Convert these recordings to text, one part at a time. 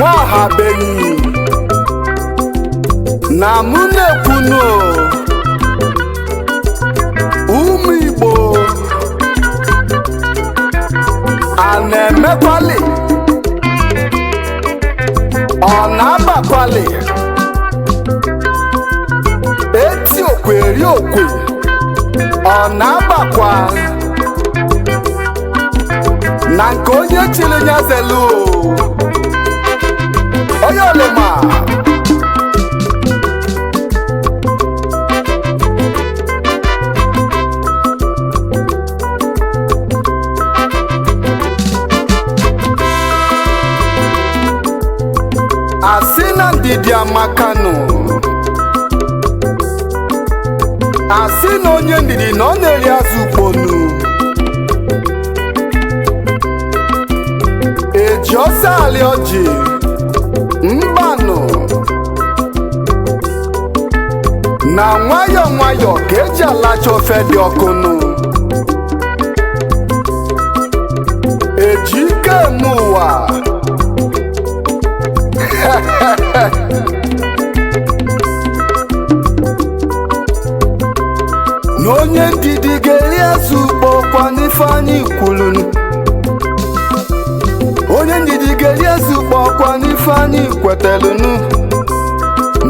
Nwaọhabenyi na mụ na-ekwunu. Ụmụ Igbo a na-emekwali, ọ na-abakwali eti okwe eri okwe, ọ na-abakwa na nke onye chiri nyazelu onye olema. Asị na ndidi amakanụ, asị na onye ndidi na ọ na-eri azụ ukponu. Eji ọsọ alị ọjị mbanụ na nwayọọ nwayọọ ka eji alacha ofe dị ọkụnụ. Eji ike eme ụwa. Na onye ndidi ga-eri azụ ukpo kwa n'ife anyị kwuru. Onye ndidi ga-eri azụ ukpo kwa n'ife anyị kwetelunu.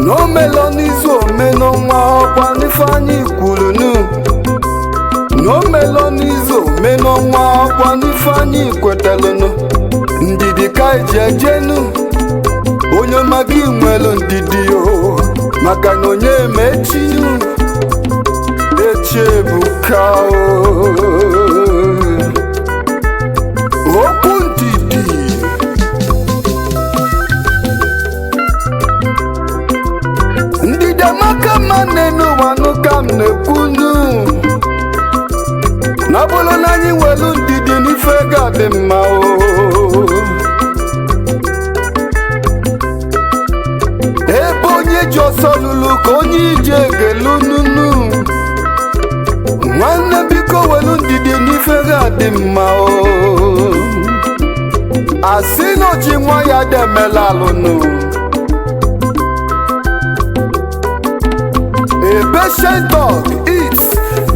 Na omelo n'izu, ome n'ọnwa, ọkwa n'ife anyị kwurunu. Na omelo n'izu, ome n'ọnwa, ọkwa n'ife anyị kwetelunu. Ndidi ka eji ejenu. Onye ọma, gị nwelu ndidi o, maka na onye ma echinu. Echi ebuka o. Okwu ndidi. Ndidi amaka mma n'elu ụwa nụ ka m na-ekwunu. Na ọ bụrụ na anyị nwelu ndidi n'ife ga-adị mma o. Ebe onye ji ọsọ lụrụ ka onye ije ga-elu nunu. Nwanne, biko welu ndidi n'ife ga-adị mma o. Asị na oji nwa ya demela alụnụ. A patient dog eats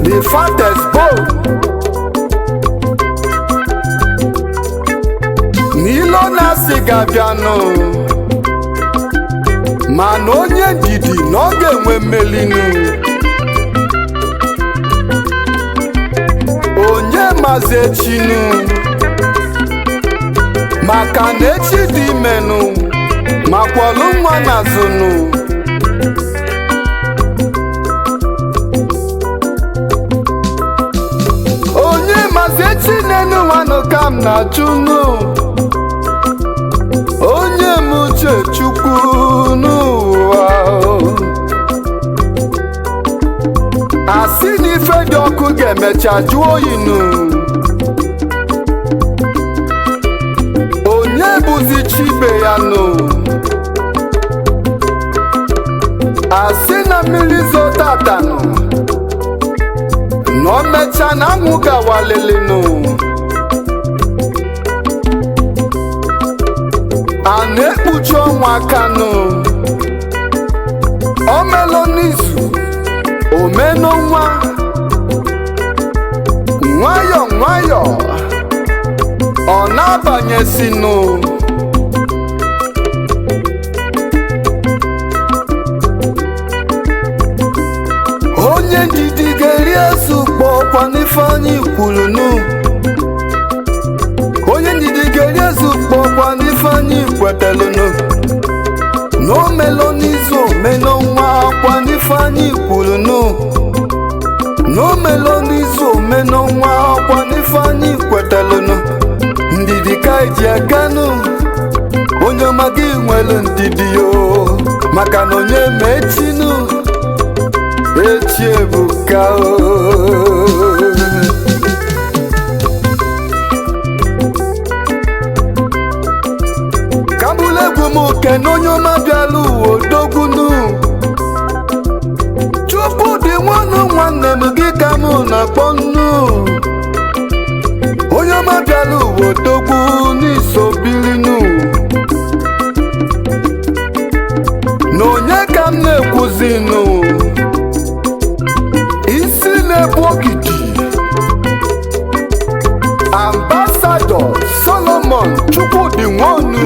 the fattest bone. N'ilo na-asị ga-abịanụ, mana onye ndidi na ọ ga-enwe mmelinu. Onye mazi echinu, maka na echi dị imenụ ma kwọlụ nwa n'azụnụ. Onye mazi echi n'enu nwanụ ka m na-achụ nụ. Onye m uche Chukwu n'ụwa o. Asị na ife dị ọkụ ga-emecha jụọ oyi nụ. Onye bụzi chibe ya nụ? Asị na mmiri zotatanụ na o mecha na anwụ gawalilinụ. A na-ekpuchi ọnwa aka nụ. Omelo n'izu, omenọnwa, nwayọ nwayọ ọ na-abanyesinụ. Onye ndidi ga-eri azụ kpọkwa n'ife anyị kwuru nụ. Onye ndidi ga-eri azụ kpọkwa n'ife anyị kwetelụnụ. Na omelo n'izu, omenọnwa, kwa n'ife anyị kwuru nụ. Na omelo n'izu, omenọnwa, kwa n'ife anyị kwetelụnụ. Ndidi ka eji aganụ. Onye ọma, gị nwelu ndidi o, maka na onye ma echinu. Echi ebuka o. Ka m bụrụ egwu m kene onye ọma bịala ụwa, odogwunu Chukwu dị nwanụ. Nwanne m, gị ka mụ na-akpọ nnu. Onye ọma bịala ụwa, odogwu n'iso bilinu. Ambassador Solomon Chukwudi Nwonu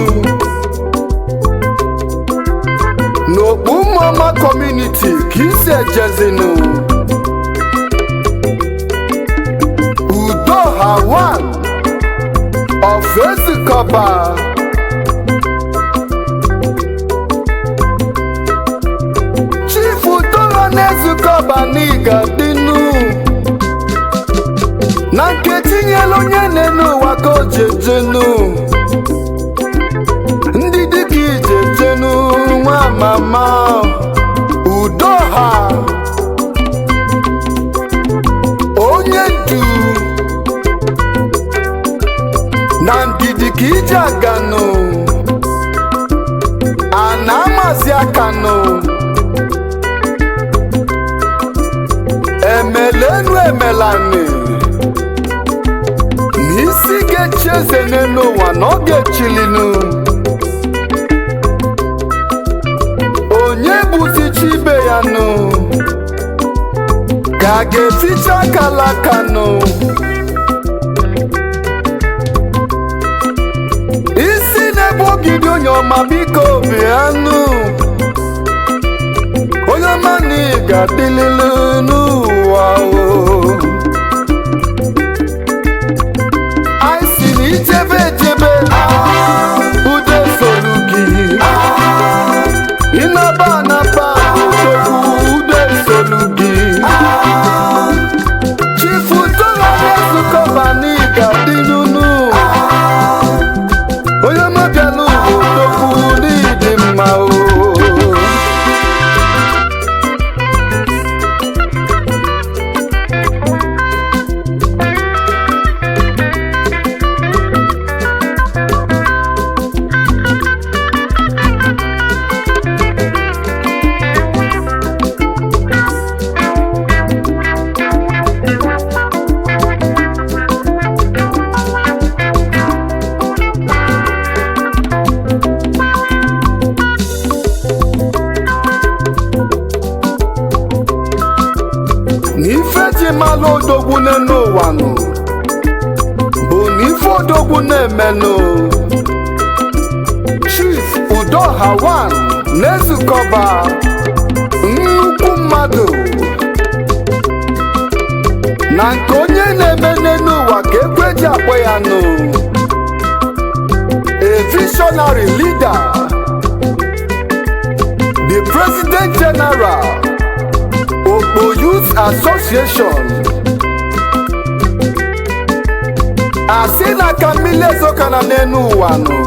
n'Okpu Ụmụọma Community ka isi ejezinu. Udoha 1 of Ezukọba. Chief Udoha na-ezukọba n'iga dinu na nke tinyela onye na-enu ụwa ka o jejenu. Ndị dịka ijejenu nwa mama Udoha onye ndu na ndidi ka ije aganụ a na-amazi akanụ emelenu emelani na isi ga-echi eze n'elu ụwa na ọ ga-echilinu. Onye bụzi chi ibe ya nụ ka a ga-eficha akalakanụ. Isi na-ebe ogidi onye ọma biko bịanụ, onye ọma na ị ga-adịlịlị n'ụwa o. Anyị si na ijebe ejebe udo soro gị, ịnaba anaba odogwu udo soro gị. Chief Udoha na-ezukọba na ị ga-adị n'unu, onye ọma bịala ụwa odogwu n'ịdị mma o. Na ife ji malụ odogwu n'elu ụwa nụ bụ na ife odogwu na-emenụ. Chief Udoha 1 na-ezukọba nnukwu mmadụ na nke onye na-eme n'elu ụwa ka ekwe ji akpọ ya nụ. A visionary leader, the President General, Okpo Youth Association. Asị na ka mmiri ezokana n'elu ụwa nụ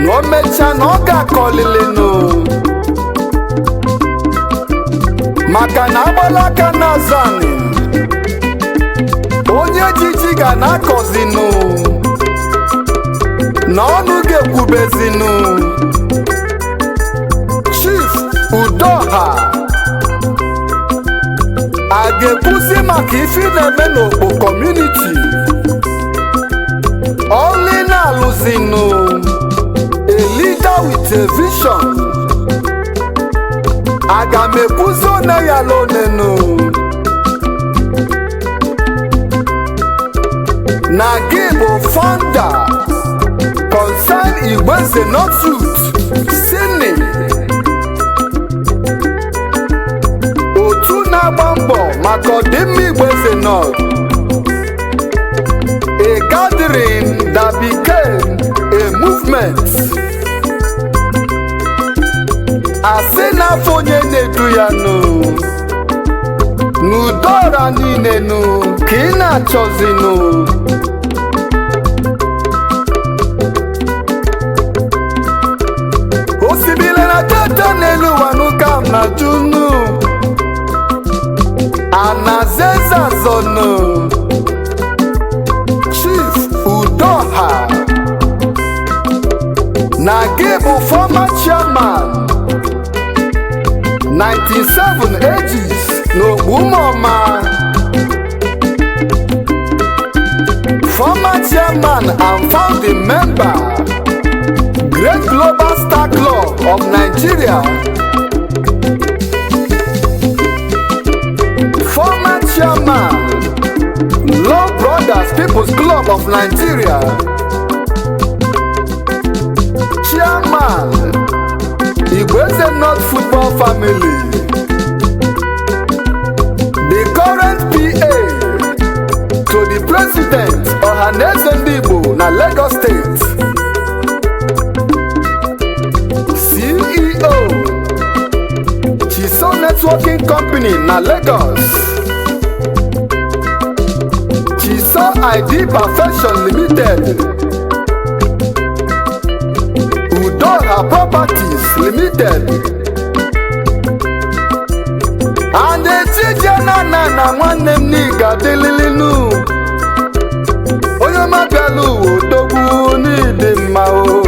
na o mechaa na ọ ga-akọlịlịnụ maka na agbala aka na azanị onye jiji ga na-akọzinụ na ọnụ ga-ekwubezinụ. Chief Udoha a ga-ekwuzi maka ife ị na-eme n'Okpo Community ọlị na-alụzinụ. A leader with a vision. Aga m ekwuzi one ya lonenu na gị bụ founder Concern Igboeze North Youth Sydney, otu na-agba mbọ maka ọdịmma Igboeze North, a gathering that became a movement. Asị n'afọ onye na-edu ya nụ n'udo ọra niile nụ ka ị na-achọzinụ. Osimiri na tete n'elu ụwa n'ụka m na junu anazezazọnụ. Chief Udoha na gị bụ former chairman 97 ages n'Okpu Ụmụọma, former chairman and founding member, Great Global Star Club of Nigeria, former chairman, Law Brothers People's Club. of Nigeria, Chairman, Igweze North Football Family, the current PA to the President Ohanaeze Ndigbo na Lagos State, CEO, Chiso Networking Company na Lagos, Chiso ID Perfection Limited, Udoha Properties Limited, and echije na na na nwanne m n'iga dịlilinu. Onye ọma bịala ụwa, odogwu n'ịdị mma o.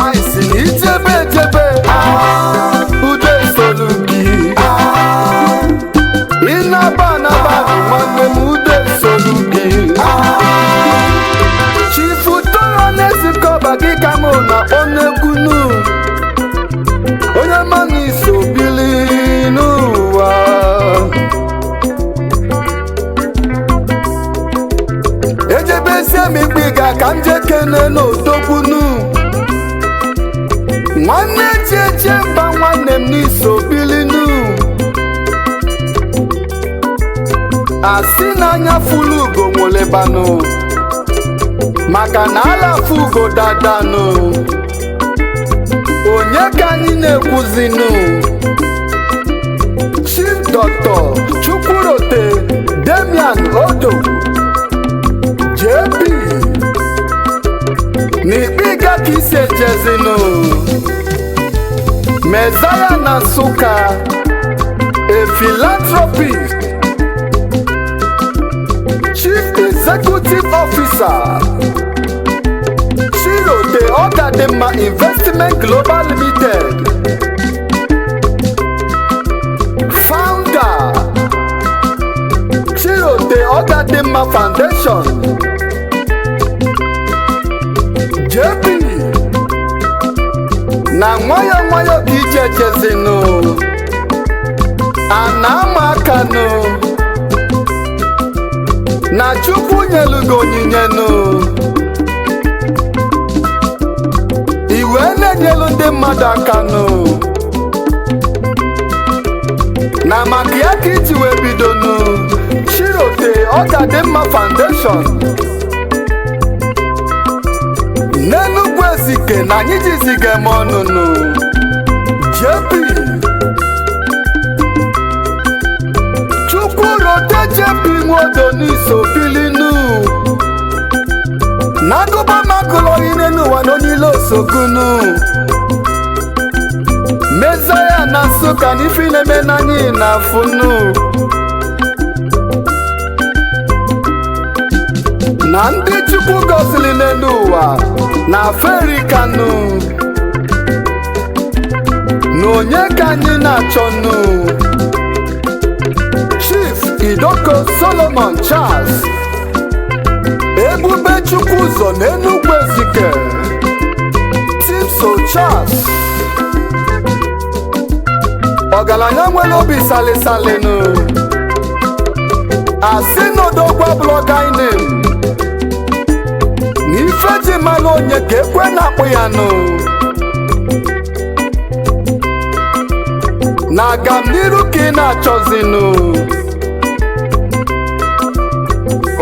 Anyị si na ijebe ejebe, udo esolu gị. Ịnaba anaba, nwanne m, udo esolu gị. Chief Toro na-ezukọba gị ka mụ na-akpọ n'egwu nu. Onye ma na iso bili n'ụwa. Ejebezie m ikpe ga ka m jee kene n'odogbunu. Nwanne chieche mba, nwanne m, n'iso bilinu. Asị n'anya fulu ugo nwelebanụ, maka na alafu ugo dadanụ. Onye ka anyị na-ekwuzinu? Chief Dr. Chukwurote Damian Odo JP, n'ikpe ịga ka isi ejezinu. Mezaya na Nsụka, a philanthropist, Chief Executive Officer, Chirote Ọgadịmma Investment Global Limited, founder, Chirote Ọgadịmma Foundation. JP, na nwayọ nwayọ ka ije ejezinu a na-ama aka nụ na Chukwu nyelugo onyinye nụ, iwe na-enyelu ndị mmadụ aka nụ, na maka ya ka iji wee bidonu Chirote Ọgadịmma Foundation n'Enugwu Ezike, na anyị jiziga eme ọnụnụ. JP Chukwurote JP Nwodo n'iso bilinu na agụba makụlọ ine n'ụwa na onye ile osogunu. Mezaya na Nsụka, na ife na-eme n'anyị na afụnụ na ndị Chukwu gọziri n'elu ụwa na Aferikanụ, na onye ka anyị na-achọnụ? Chief Idoko Solomon Charles, Ebube Chukwu ụzọ na Enugwu Ezike, Tipso Charles, ọgaranya nwere obi salịsalịnụ. Asị n'odogwa blọgainem na ife ji mara onye ka ekwe na-akpụ ya nụ, na agamniru ka ị na-achọzinụ.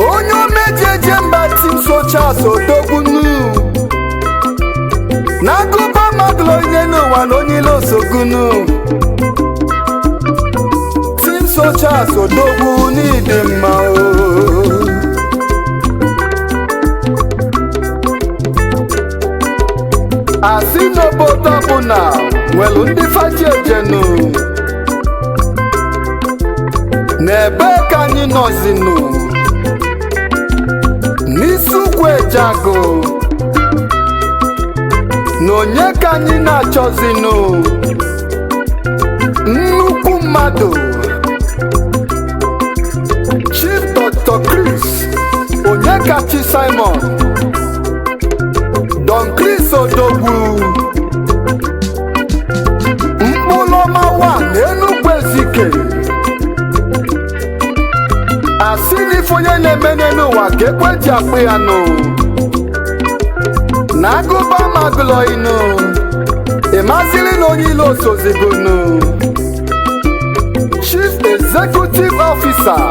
Onye omejeje mba, Timso Charles odogbunu na agụba mmadụ onye n'ụwa na onye ile osogunu. Timso Charles odogwu n'ịdị mma o. Asị n'obodo ọbụla nwelu ndị faji ejenu, n'ebe ka anyị nọzinụ n'isi ugwu ejeagụ, na onye ka anyị na-achọzinụ? Nnukwu mmadụ, Chief Dr. Chris Onyekachi Simon, Don Chris Odogwu, Mkpụlọma 1 Enugwu Ezike. Asị na ife onye na-eme n'ụwa ka ekwe ji akpụ ya nụ. Na agụba magụlọ inu, ịmazili na onye ilo sozigonu. Chief Executive Officer,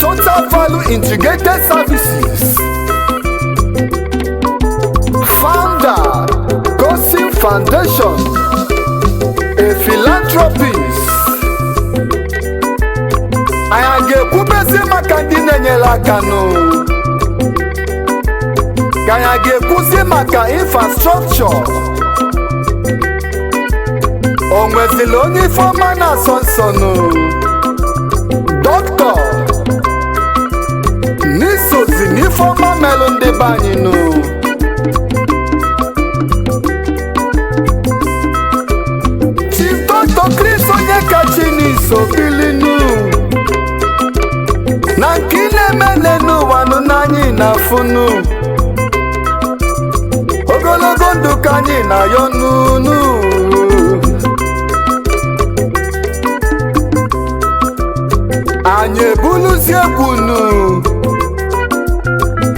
Total Value Integrated Services, Founder, Gosim Foundation, a philanthropist. Anyị ga-ekwubezi maka ndị na-enyere aka nụ, ka anyị ga-ekwuzi maka infrastructure. O nwezili onye ifeọma na-asọ nsọ nụ. Dọkịta n'isozi n'ifeọma melụ ndị be anyị nụ. Chief Dr. Chris Onyekachi n'iso bilinu na nke ị na-eme n'ụwa nụ n'anyị na-afụnụ. Ogologo ndụ ka anyị na-ayọ n'unu. Anyị ebuluzie egwu nụ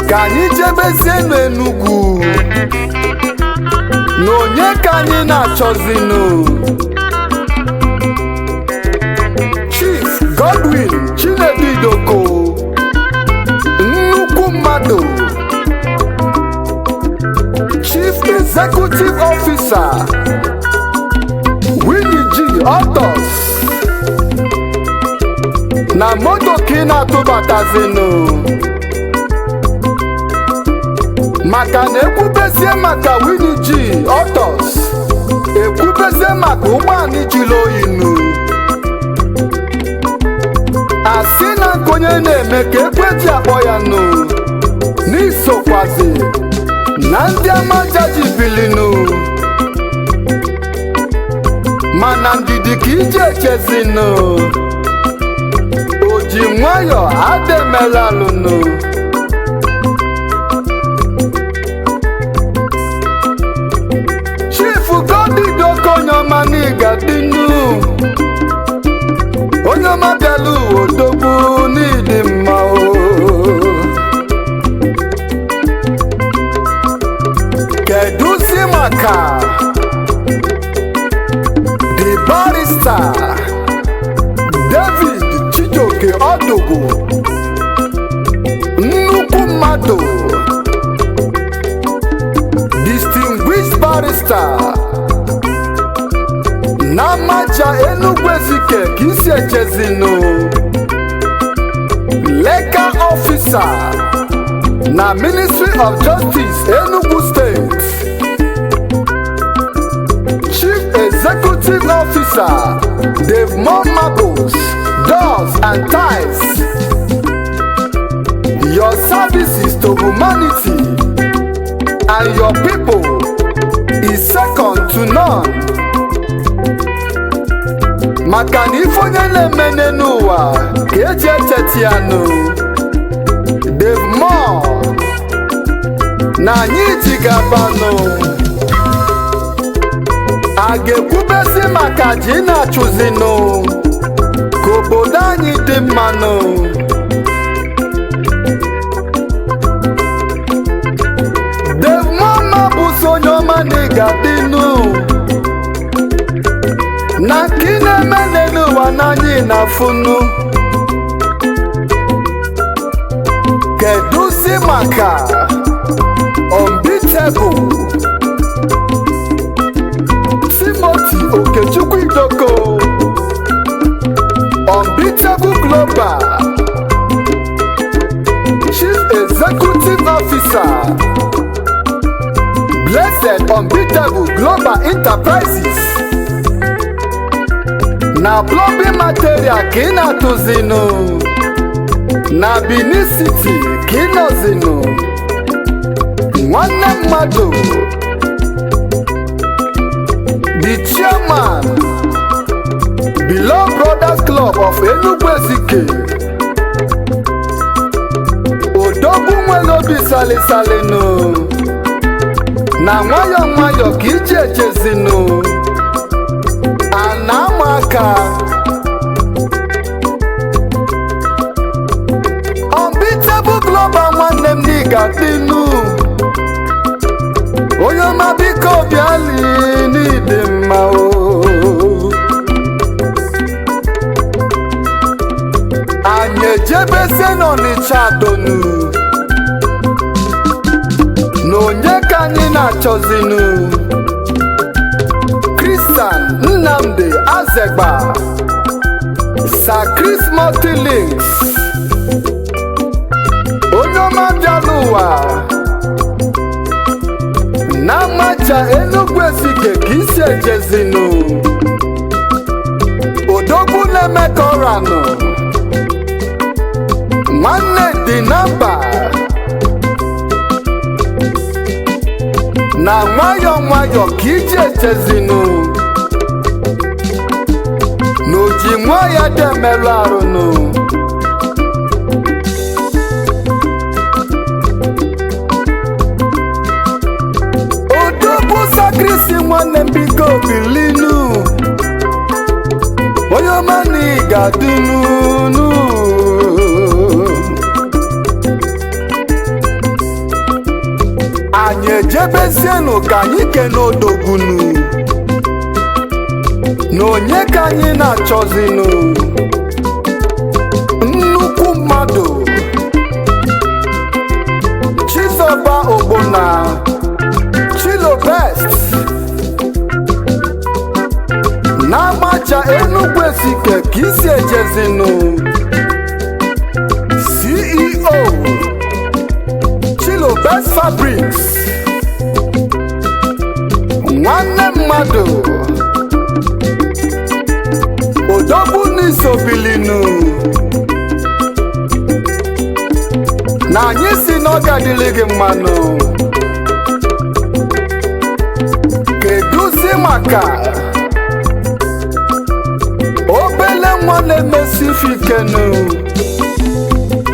ka anyị jebezie n'Enugwu, na onye ka anyị na-achọzinụ? Chief Godwin Chinedu Idoko, nnukwu mmadụ, Chief Executive Officer, Winnie G Autos, na moto ka ị na-atụbatazinụ, maka na ekwubezie maka Winnie G Autos, ekwubezie maka ụgbọala jụrụ oyi nụ. Asị na nke onye na-eme ka ekwe ji akpọ ya nụ, n'isokwazi na ndị amajaji bilinu, mana ndidi ka iji echezinụ, o ji nwayọ ademelalụnụ. Chief Godidoko onye ọma n'ịga dinu, onye ọma bịala ụwa odogwu n'ịdị mma o. Keduzi maka the barrister David Chijioke Odogwu, nnukwu mmadụ, distinguished barrister na Amaja Enugu Ezike ka isi echezinu, Leka officer na Ministry of Justice Enugu State, Chief Executive Officer, Dave Moore Marbles, Doors and Ties. Your services to humanity and your people is second to none. Maka na ife onye na-emene n'ụwa ka eji echeta ya nụ. Dave Moore na anyị ji gabanụ. A ga-ekwubezi maka ji na-achụzinụ ka obodo anyị dị mmanụ. Dave Moore bụzi onye ọma na ị ga-adịnụ, na nke ị na-eme n'ụwa n'anya ị na-afụnụ. Keduzi maka Unbeatable Timothy Okechukwu Idoko, Unbeatable Global Chief Executive Officer, Blessed Unbeatable Global Enterprises, na plumbing material ka ị na-atụzinụ, na Benin City ka ị nọzinụ. Nwanne mmadụ, the chairman, Beloved Brothers Club of Enugu Ezike, odogwu nwere obi salisalinu, na nwayọ nwayọ ka iji echezinu a na-ama aka. Anyị ejebezie n'Ọnịcha donu, na onye ka anyị na-achọzinu? Christian Nnamdi Azegba, Sir Chris Multilinks, onye ọma bịara ụwa na Amaja, Enugu Ezike ka isi ejezinu. Odogwu na-eme ka ọranụ nwanne dị na mba na nwayọọ nwayọọ ka iji echezinu na oji nwa ya dị emerụ arụnụ. Odogwu sakrisi, nwanne m, biko bilinu. Onye ọma na ị ga-adị n'unu. Anyị ejebezienụ ka anyị kene odogwunu. Na onye ka anyị na-achọzinụ? Nnukwu mmadụ, Chizoba Ogbonna, Chilo Best, na-agbacha Enugu Ezike ka isi ejezinu. CEO, Chilo Best Fabrics. Nwanne mmadụ, odogwu n'isobilinu, na anyị si na ọ ga-adịrị gị mmanụ. Keduzi maka obele nwa na-emesi ife ikenu?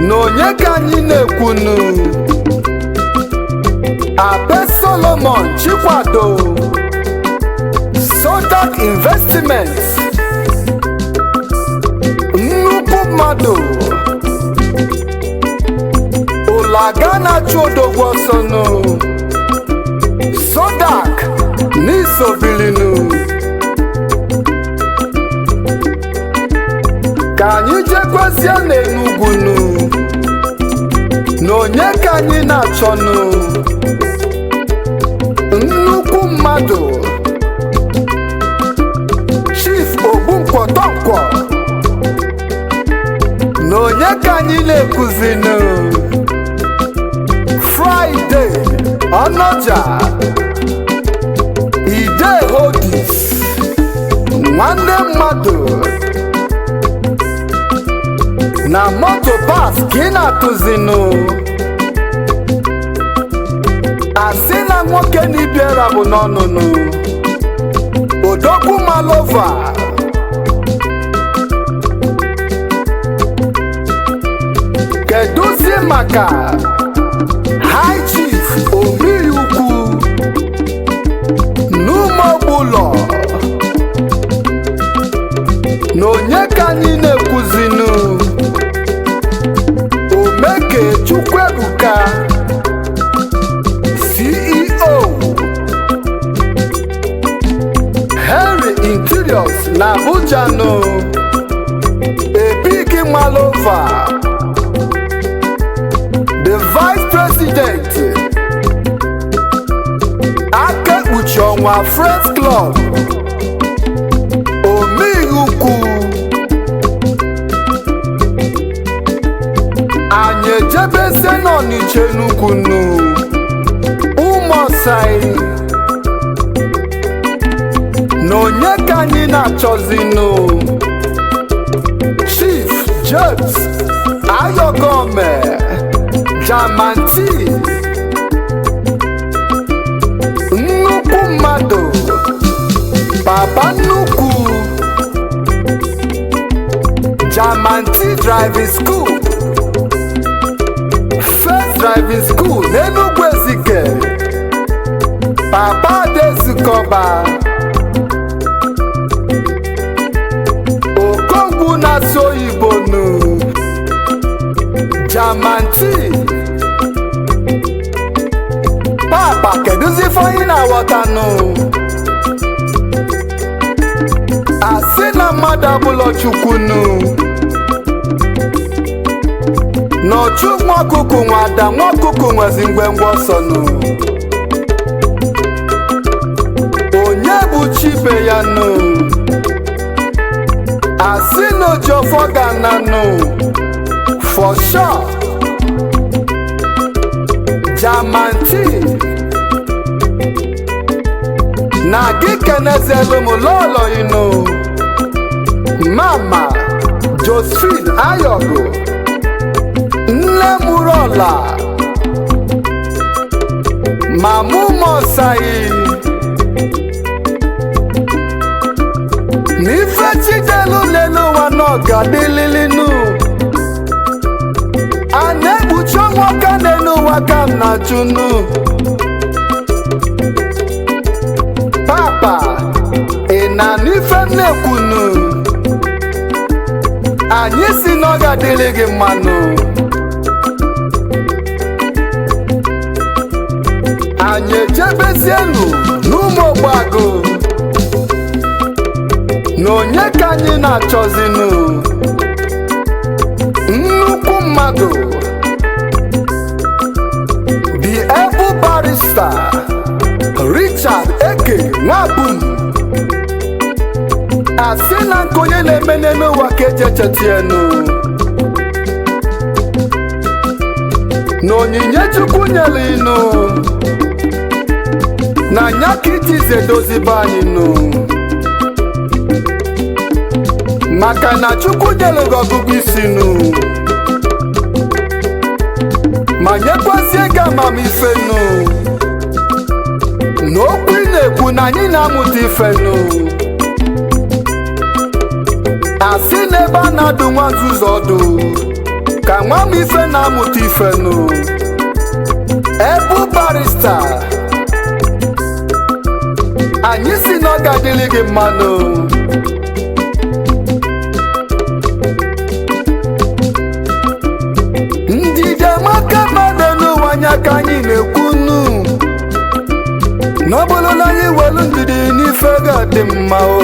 Na onye ka anyị na-ekwunu? Abe Solomon Chikwado, Sodak Investment, nnukwu mmadụ. Ụlaga na-achụ odogwu ọsọnụ. Sodak n'isobilinu. Ka anyị jekwezie n'Enugwunu. Na onye ka anyị na-achọnụ? Nnukwu mmadụ, Chief Ogbunkwọtọnkwọ. Na onye ka anyị na-ekuzinu? Friday Ọnọja, Ide Hodis, nwanne mmadụ, na moto pas ka ị na-atụzinu. Asị na nwoke na ibiara bụ n'ọnụnụ. Odogwu Malova. Keduzi maka High Chief Omiri Ukwu n'Ụmụogbulọ? Na onye ka anyị na-ekwuzinu? Omeke Chukwuebuka, CEO, Henry Interiors na Abuja nụ. Ebigi Malova, the Vice President, Aka Ekpuchi Ọnwa Friends Club. Omeihe Ukwu. Anyị ejebezie n'Ọnịcha Enugwu nụ, Ụmụọsai. Na onye ka anyị na-achọzinụ? Chief James Ayọgome, Jamanti, nnukwu mmadụ, papa nnukwu, Jamanti Driving School, First Driving School n'Enugwu Ezike. Papa Adezukọba, Okongwu na-asụ oyibo nụ. Jamanti papa, kedụzi ife anyị na-aghọtanụ? Asị na mmadụ abụlọ chukwunu. N'ọchụ nwa ọkụkụ nwa ada nwa ọkụkụ nwezi ngwengwe ọsọ nụ. Onye bụ chibe ya nụ? Asị na ojiọfọ ga-ana nụ. For sure. Jamanti na gị kenezielu m lọlọ inu Mama Josephine Ayogo, nne mụrụ ọla Mamu Mosai na ife chidelu lelu ụwa n'ọga dịlilinu. A na-ekpuchi ọnwa ka n'elu ụwa ka m na-achụnu. Papa, ị na-anụ ife m na-ekwunu? Anyị si na ọ ga-adịrị gị mmanụ. Anyị ejebezienụ n'ụmụ ogbago na onye ka anyị na-achọzinụ? Nnukwu mmadụ, the able barrister Richard Eke Nwabum. Asị na nke onye na-emene n'ụwa ka eji echetienu na onyinye Chukwu nyere inu na nya ka itize dozibe anyị nụ, maka na Chukwu nyere gị ọgụgụ isi nụ ma nyekwazie gị amamife nụ, na okwu ị na-ekwu na anyị na-amụta ife nụ. Asị na ebe a na-adụ nwa nzuzo ọdụ ka nwa m ife na-amụta ife nụ. Ebu barista, anyị si na ọ ga-adịrị gị mmanụ. Ndidi amaka mmadụ n'ụwa anya ka anyị na-ekwu nụ, na ọ bụrụ na anyị welu ndidi n'ife ga-adị mma o.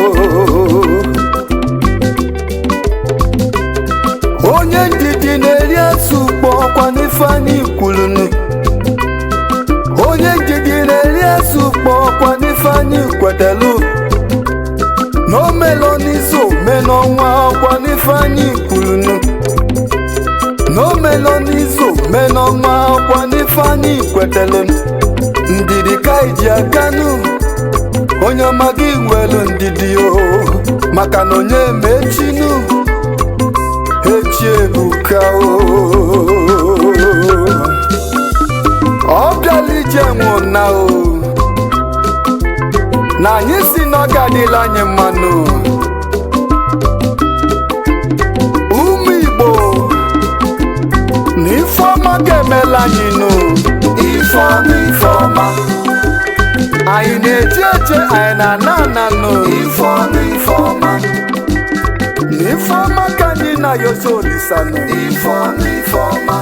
Onye ndidi na-eri azụ ukpo ọkwa n'ife anyị kwurunu. Onye ndidi na-eri azụ ukpo ọkwa n'ife anyị kwetelu. Na omelo n'izu ome n'ọnwa ọkwa n'ife anyị kwurunu. Na omelo n'izu ome n'ọnwa ọkwa n'ife anyị kwetelu. Ndidi ka iji aka nụ, onye ọma gị nwelu ndidi o, maka na onye ma echi nụ, echi ebuka o. Ọ bịala ije nwụna o, na anyị si na ọ ga-adịla anyị mmanụ. Ụmụ Igbo, na ifeọma ga-emela anyị nụ. Ifeọma, ifeọma, anyị na-eje eje, anyị na-ana ana nụ. Ifeọma, ifeọma, na ifeọma ka anyị na-ayọzi Olisa nụ. Ifeọma, ifeọma,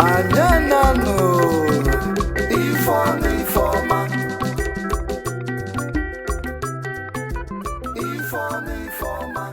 anyị ana nụ. Ifeọma, ifeọma, ifeọma, ifeọma.